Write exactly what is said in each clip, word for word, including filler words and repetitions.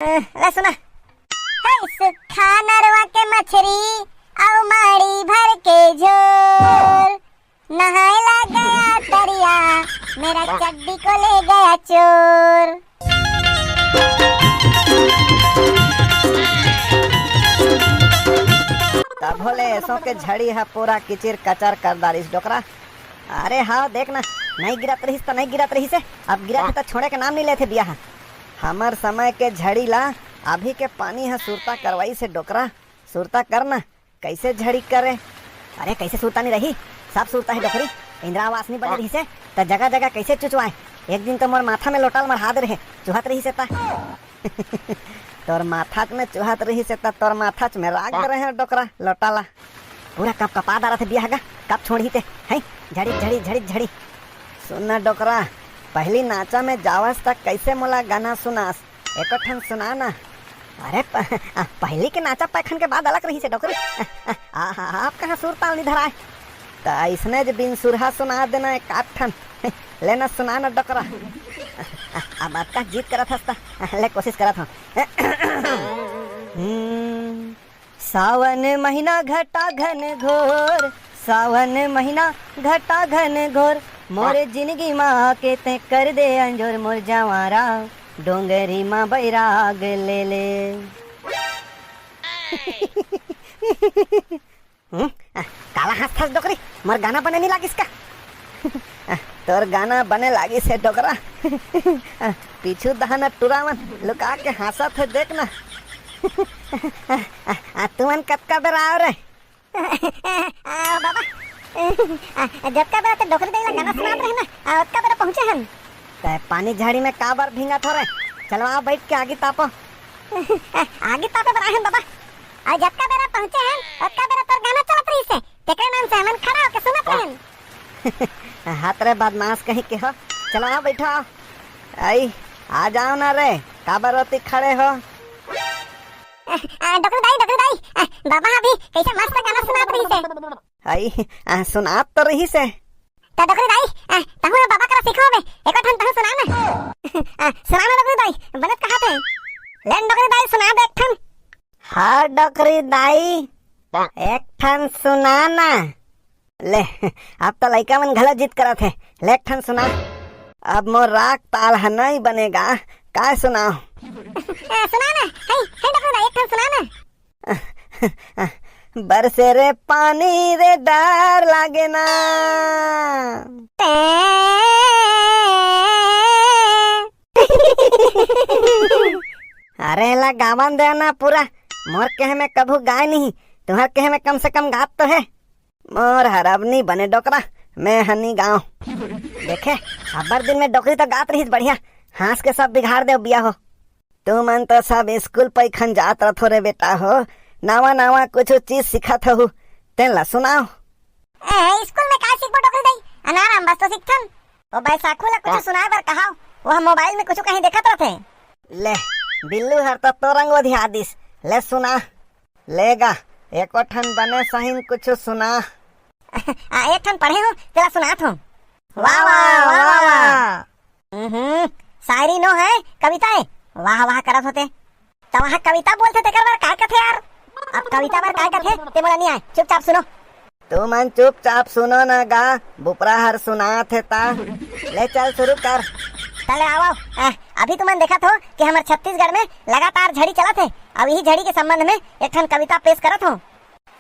अ, ले सुना। हे सुक्खा नरवा के मछरी, अउ माड़ी भर के झोर, नहाए ला गया तरिया, मेरा चड्डी को ले गया चोर। तभो ले एसो के झड़ी ह पूरा किचिर कचर कर डारिस डोकरा। अरे हाँ, देख ना, नहीं गिरत रहिस त नहीं गिरत रहिस हे, अब गिरत हे त छोड़े के नाम नहीं लेथे बिया ह। हमर समय के झड़ी ला अभी के पानी ह सुरता करवाइस हे डोकरा। सुरता कर ना, कैसे झड़ी करे? अरे कैसे सुरता नहीं रही, सब सुरता हे डोकरी। इंदिरा आवास नहीं बने रहिस हे त जगह जगह कैसे चुचवाए? एक दिन तो मोर माथा में लोटाल मढ़ा दे रहे, चुहत रहिस हे त। तोर माथा में चुहत रहिस हे त तोर माथा में राख दे रहे डोकरा लोटाला। पूरा कप कपा डारत हे बिया ह गा, कब छोड़ही ते? हैं, झड़ी झड़ी झड़ी झड़ी। सुन ना डोकरा, पहली नाचा में जावस त कैसे मोला गाना सुनास? एको ठन सुना ना। अरे प-, आ, पहली के नाचा पैखन के बात अलग रहिस हे डोकरी। आ, आ, आ, आप कहाँ सुर ताल नहीं धराए? त अइसने ज बिन सुरहा सुना देना एक आध ठन। ले ना सुना ना डोकरा। आ, अब अतका जिद करत हस त ले कोशिश करत हँव। हम्म, सावन महीना घटा घन घोर, सावन महीना घटा घन घोर, मोर जिनगी मा आके तैं कर दे अंजोर, मोर जवारा डोंगरी मा बैराग ले ले। हम्म, आ, काला हँसथस डोकरी, मोर गाना बने नहीं लागिस का? आ, तोर गाना बने लागिस हे डोकरा। आ, पीछू दहाना टुरावन लुका के हँसत हे, देख ना। आ, आ, आ, तुमन कतका बेरा आव रे? आ, बाबा, आ, जतका बेरा ते डोकरी दाई ला गाना सुनात रहे ना, आ, ओतका बेरा पहुँचे हन। ते पानी झाड़ी में काबर भींगत हो रे? चलो आओ बैठ के आगी तापो। आगी तापे बर आए हन बाबा। अउ जतका बेरा पहुँचे हन, ओतका बेरा तोर गाना चलत रहिस हे। तेकरे नाम से हमन खड़ा होके सुनत रहेन। हाथ रे बदमाश कहीं के हो। चलो आओ बैठो आओ। आई, आ जाओ ना रे, काबर ओती खड़े हो? आ, डोकरी दाई, डोकरी दाई, आ, बाबा अभी कैसे मस्त गाना सुनात रहिस हे। आई, आ, सुनात तो रहिस हे। त डोकरी दाई, आ, तहूँ ह बाबा करा सीखो बे, एको ठन तहूँ सुना ना। आ, सुना ना डोकरी दाई, बनत कहा थे। ले न डोकरी दाई सुना दे एक ठन। हाँ डोकरी दाई, एक ठन सुना ना। ले, अब तो लइका मन घलो जिद करत हे, ले एक ठन सुना। अब मोर राग ताल ह नहीं बने गा, काय सुनाओ? आ, सुना ना, हे, हे डोकरी दाई, एक ठन सुना ना। बरसे रे पानी रे डर लागे ना। अरे ला गावन दे ना पूरा, मोर कहे में कभू गाय नहीं, तुम्हर कहे में कम से कम गात तो हे। मोर हर अब नी बने डोकरा, मैं ह नी गाँव। देखे, अब्बर दिन में डोकरी तो गात रहिस बढ़िया, हँस के सब बिगाड़ देव बिया हो। तुमन तो सब स्कूल पैखन जात रथो रे बेटा हो, नवा नवा कुछ चीज सिखत हहू, तेन ला सुनाओ। ए, स्कूल में का सीखबो डोकरी दाई? अनार आम बस तो सीखथन। ओ बैसाखू ला कुछ सुनाए बर कहाओ, वो हम मोबाइल में कुछ कहीं देखत रथे। ले, बिल्लू हर तो तोरंग ओधिया दिस, ले सुना। ले गा, एको ठन बने सहीन कुछ सुना। आ, एक ठन पढ़े हूँ, तेला सुनात हूँ। वाह, वाह, वाह, वाह। हम्म, शायरी नो है, कविता है। वाह, वाह करत होते। त वहाँ कविता बोलथे, तेकर बर काय कथे यार? अब कविता बर काय कथे, ते मोला नहीं आए। चुपचाप सुनो। तुमन चुपचाप सुनो ना गा, बुपरा हर सुनात हे ता। ले चल शुरू कर। चल आओ, आ, अभी तुमन देखत हो कि हमर छत्तीसगढ़ में लगातार झड़ी चलत हे। अब यही झड़ी के संबंध में एक ठन कविता पेश करत हो।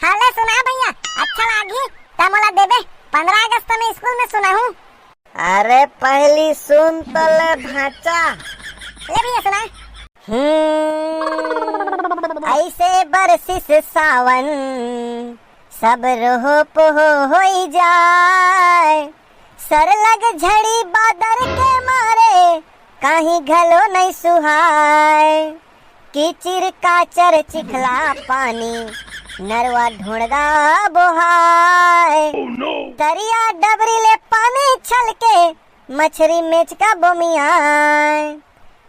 हाँ ले सुना भैया, अच्छा लागही, त मोला देबे, पंद्रह अगस्त में स्कूल में सुनाहूँ। अरे पहली सुन तो ले भाचा। ले भैया सुना। हम्म, ऐसे बरसिस सावन, सब रोह पोह होई जाए। सरलग झड़ी बादर के मारे, काहीं घलो नहीं सुहाए। कीचिर काचर चिखला पानी, नरवा ढोड़गा बोहाए। तरिया डबरी ले पानी छलके, मछरी मेचका बोमियाए।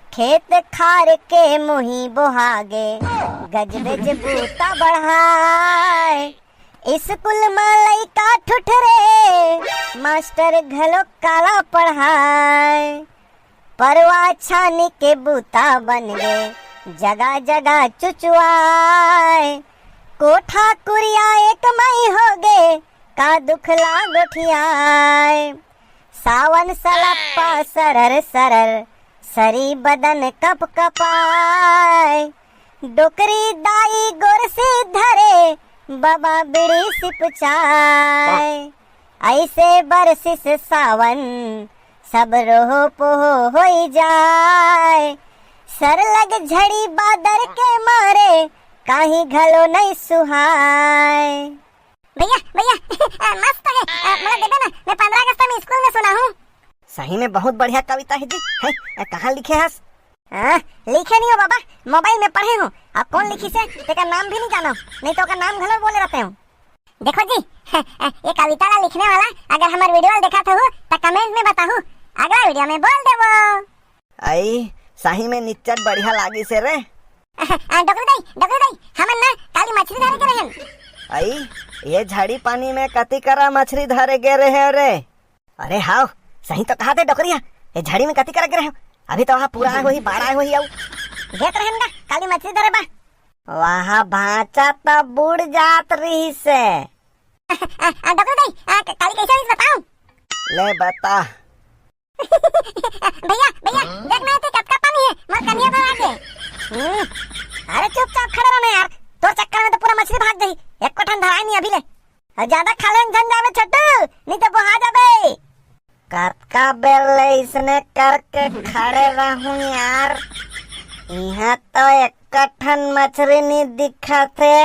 खेत खार के मुही बोहागे, गजबेज बूता बढ़ाए। स्कूल म लइका ठुठरे, मास्टर घलो काला पढ़ाए। परवा छानी के बूता बन गे, जगा जगा चुचुआय, कोठा कुरिया एक मई होगे, का दुख ला गोठियाय। सावन सलप्पा सरर सरर, सरी बदन कप कपाय। डोकरी दाई गोरसी धरे, बबा बीड़ी सिपचाय। ऐसे बरसिस सावन, सब रोह पोह होई जाय। सरलग झड़ी बादर के मारे, काहीं घलो नइ सुहाय। भैया, भैया, मस्त हे, मोला देबे ना, मैं पंद्रह अगस्त में स्कूल में सुना हूँ। सही में बहुत बढ़िया कविता हे जी। हैं, कहाँ लिखे हस? हाँ, लिखे नहीं हो बाबा, मोबाइल में पढ़े हूँ। अब कौन लिखिस हे, तेकर नाम भी नहीं जानो, नहीं तो ओकर नाम घलो बोले रहते हूँ। देखो जी, ये कविता ला लिखने वाला अगर हमर वीडियो ला देखत हो त कमेंट में बताहू, अगला वीडियो में बोल देबो। अई, सही में निच्चट बढ़िया लागिस हे रे। डोकरी दाई, डोकरी दाई, हमन ना काली मछरी धरे गे रहेन। अई, ये झड़ी पानी में कति करा मछरी धरे गे रहे रे? अरे हाव, सही तो कहा थे डोकरिया, ये झड़ी में कति करा गे रहे हो? अभी तो वहाँ पूरा आए होही, बाढ़ आए होही, आऊ गेत रहेन गा काली मछरी धरे बा। वहाँ भांचा तो बुड़ जात रहिस हे। डोकरी दाई, काली कैसे रहिस बताओ। ले बता। भैया, भैया, देख ना, एती कतका पानी हे, मोर कनिया भर आगे। हम्म, अरे चुपचाप खड़े रहो ना यार, तोर चक्कर में तो पूरा मछली भाग जाही, एको ठन धराय नहीं अभी ले। अउ ज्यादा खा लेन झन जाबे छोटू, नहीं तो बोहा जाबे। कतका बेर ले इसने करके खड़े रहूं यार, इहाँ तो एको ठन मछली नहीं दिखत हे।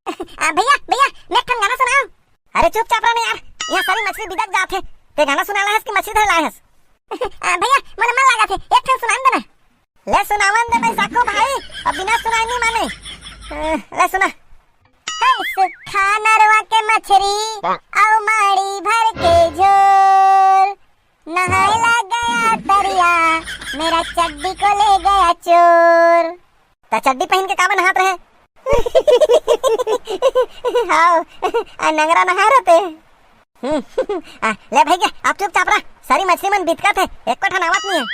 भैया, भैया, मैं एक ठन गाना सुनाओ। अरे चुपचाप रह ना यार, यहाँ सारी मछली बिदक जात हे। ते गाना सुनाला हस कि मछली धरे लाए हस? भैया, मोला मन लागत हे, एक ठन सुनान दे ना। ले सुनावन दे बैसाखू भाई, अब बिना सुनाए नहीं माने। ले सुना। हे सुखा नरवा के मछरी, अउ माड़ी भर के झोर, नहाए ला गया तरिया, मेरा चड्डी को ले गया चोर। त चड्डी पहिन के काबर नहात रहे? हाव, आ नंगरा नहाय रहते। हम्म, आ, ले भैया, अब चुपचाप रह, सारी मछली मन बितकत हे, एको ठन आवत नहीं हे।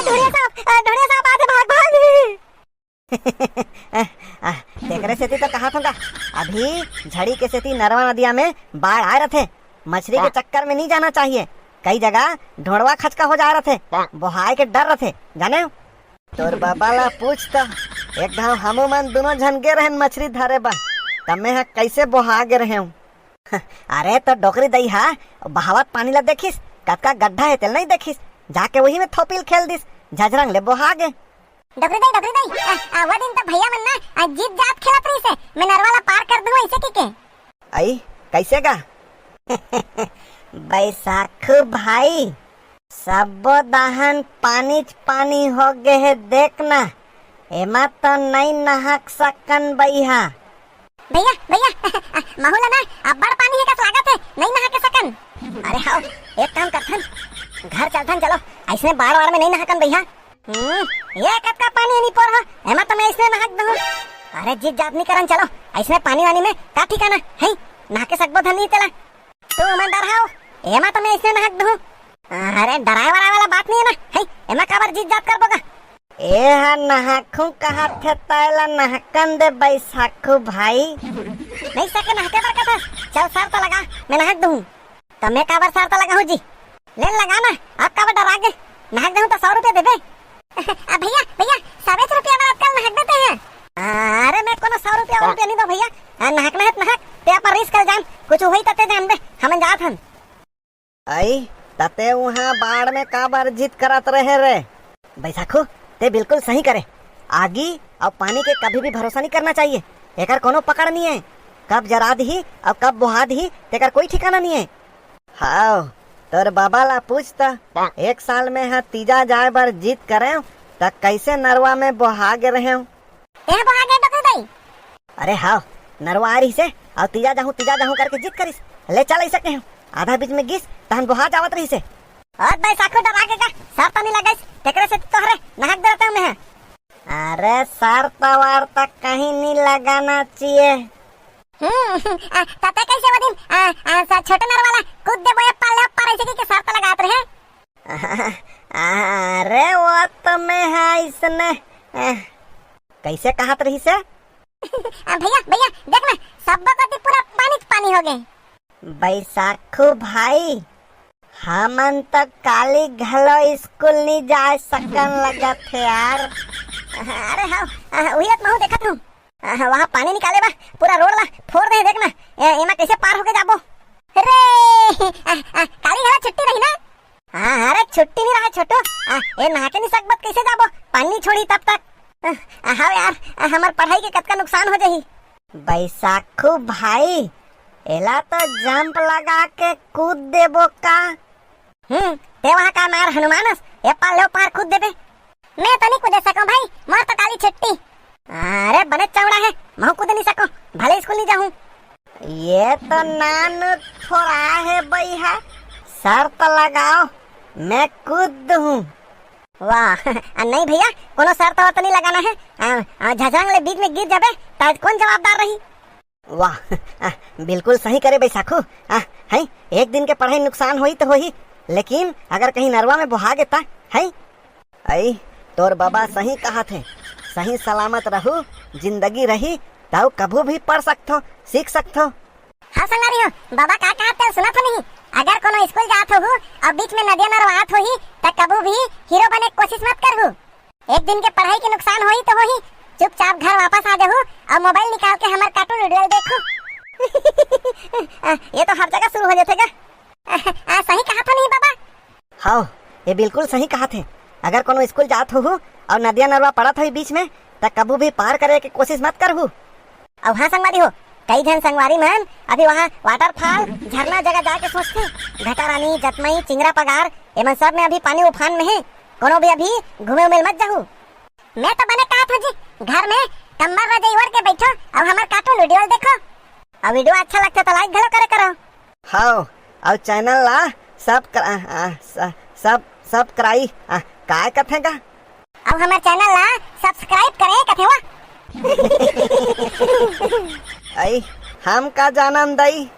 ढोड़िया साहब, आ, ढोड़िया साहब, आते भाग, भाग। आ, तेकरे सेती तो कहा था, अभी झड़ी के सेती नरवा नदिया में बाढ़ आए रहते, मछली के चक्कर में नहीं जाना चाहिए। कई जगह ढोड़वा खचका हो जाए रहते, बोहाए के डर रहते, जाने हो? तोर बाबा ला पूछ तो, एक घाव हमू मन दोनों झन गे रहन मछली धरे बर, तब मैं ह कैसे बोहा गे रहेंव। अरे तो डोकरी दई हा बहावत पानी ला देखिस, कतका गड्ढा हे तेला नहीं देखिस, जाके वही में थोपिल खेल दिस, झझरंग ले बोहा गे। डोकरी दई, डोकरी दई, आ, आ, वो दिन तो भैया मन ना, आ, जीत जात खेलत रहिस हे, मैं नरवा ला पार कर दूं ऐसे की के। आई, कैसे गा? बैसाखू भाई, सब्बो दाहन पानीच पानी हो गे हे, देख ना, एमा तो नई नहक सकन बइहा। भैया, भैया, महू ला ना, अब्बड़ पानी हे कस लागत हे, नई नहा के सकन। अरे हाव, एक काम करथन, घर चलथन, चलो, ऐसने बाढ़ वाढ़ में नई नहाकन बइहा। हम्म, ये कतका पानी हे नी पोर हो, एमा तो मैं ऐसने नहा के दूं। अरे जीत जात नी करन, चलो, ऐसने पानी वानी में का ठिकाना हे, नहा के सकबो धन नहीं तेला। तू मन डरहाव, एमा तो मैं ऐसने नहा के दूं। अरे डराए वराए वाला बात नहीं हे ना, हे, एमा काबर जीत जात करबो गा? ए हा नहाखू कहत हे, तैला नहकन दे बैसाखू भाई। नहीं सके नहके बर कथा, चल शर्त लगा, मैं नहक दूं। त मैं काबर शर्त लगाहूं जी? ले लगा ना, अब काबर डरा गे? नहक देहूं त सौ रुपया देबे। आ भैया, भैया, सवेच रुपया बर अतका नहक देते हैं। अरे मैं कोनो सौ रुपया, रुपया नहीं दो भैया, आ, नहकना हे त नहक, ते अपन रिस्क कर जान, कुछ होई त ते जान दे, हमन जात हन। अई, तते उहाँ बाढ़ में काबर जिद करत रहे रे? बैसाखू, ते बिल्कुल सही करे। आगी अउ पानी के कभी भी भरोसा नहीं करना चाहिए। एकर कोनो पकड़ नहीं हे। कब जरा दिही अउ कब बोहा दिही, तेकर कोई ठिकाना नहीं हे। हाव, तोर बाबा ला पूछ त। एक साल में ह तीजा जाए बर जिद करेंव, त कैसे नरवा में बोहा गे रहेंव। तें बोहा गे डोकरी दई? अरे हाव, नरवा आए रहिसे, अउ तीजा जाहूं, तीजा जाहूं करके जिद करिस। ले चल, ऐसा कहेंव, आधा बीच में गिस, तहन बोहा जावत रहिसे। अत बैसाखू डरा गे गा, शर्त नहीं लगाइस, तेकरे से तोहरे नहक दे रहते हूं मैं। अरे शर्त वर्त कहीं नहीं लगाना चाहिए। हम्म, आ, तते कैसे वो दिन, आ, आ, सा-, छोटे नरवा ला कूद दे बोए पाले ऊपर ऐसे की के शर्त लगात रहे? अरे, वो तो मैं हा इसने, अ, कैसे कहत रहिसे? आ, भैया, भैया, देख ना, सब बगती पूरा पानी च पानी हो गए। बैसाखू भाई, हमन तो काली घलो स्कूल नी जा सकन लगत हे यार। अरे हाँ, आ, उही ला तो महूँ देखत हूँ। आ, वहाँ पानी निकाले बा, पूरा रोड ला फोर दे हे, देख ना, ए, एमा कैसे पार होके जाबो? रे, आ, आ, काली घलो छुट्टी रही ना? हाँ, अरे छुट्टी नी रहे छोटू। आ, ए नहा के नी सकबो त कैसे जाबो? पानी छोड़ी तब तक। आ, आ, हाँ यार, आ, हमर पढ़ाई के कतका नुकसान हो जाही। बैसाखू भाई, एला तो जंप लगा के कूद देबो का? हम्म, ते वहाँ का मार हनुमान अस, ए पार ले ओ पार कूद देबे। मैं तो नी कूदे सकूं भाई, मोर तो काली छुट्टी। अरे बने चौड़ा हे, महूँ कूद नी सकूं, भले स्कूल नी जाहूं। ये तो नान थोड़ा हे बइहा, शर्त लगाओ, मैं कूद दूं। वाह, आ, नहीं भैया, कोनो शर्त वर्त नहीं लगाना है। आ, आ, झझरंग ले बीच में गिर जाबे, त कोन जवाबदार रही? वाह, आ, बिल्कुल सही करे बैसाखू। आ, है, एक दिन के पढ़ाई नुकसान होई तो होही, लेकिन अगर कहीं नरवा में बोहा गे ता, है? अई, तोर बाबा सही कहत हे, सही सलामत रहू, जिंदगी रही, तब कभू भी पढ़ सकथो, सीख सकथो। हाँ संगवारी हो, बाबा का कहत हे सुनत हो नहीं? अगर कोनो स्कूल जात होहू अउ बीच में नदिया नरवा आत होही, त कभू भी हीरो बने के कोशिश मत करहू। एक दिन के पढ़ाई के नुकसान होही तो होही, चुपचाप घर वापस आ जाहू अउ मोबाइल निकाल के हमर कार्टून वीडियो देखू। आ, ये तो हर जगह शुरू हो जाथे गा। आ, आ, सही कहत हो नहीं बाबा? हव, ये बिल्कुल सही कहत हे। अगर कोनो स्कूल जात होहू अउ नदिया नरवा पड़त होही बीच में, त कभू भी पार करे के कोशिश मत करहू। अउ हाँ संगवारी हो, कई झन संगवारी मन अभी वहाँ वाटरफॉल, झरना जगह जाए के सोचथे। घटारानी, जतमई, चिंगरा पगार, एमन सब में अभी पानी उफान में हे। कोनो भी अभी घूमे उमे ल मत जाहू। मैं तो बने कहत हूँ जी, घर में कम्बल रजाई ओढ़ के बैठो अउ हमर कार्टून वीडियो देखो। अउ वीडियो अच्छा लगथे तो लाइक घलो करे करो। हव, अउ चैनल ला सब कर, आ, आ, स-, सब, सब्सक्राइब, आ, काय कथे गा? अउ हमर चैनल ला सब्सक्राइब करे कथे वा। अई, हम का जानन दई?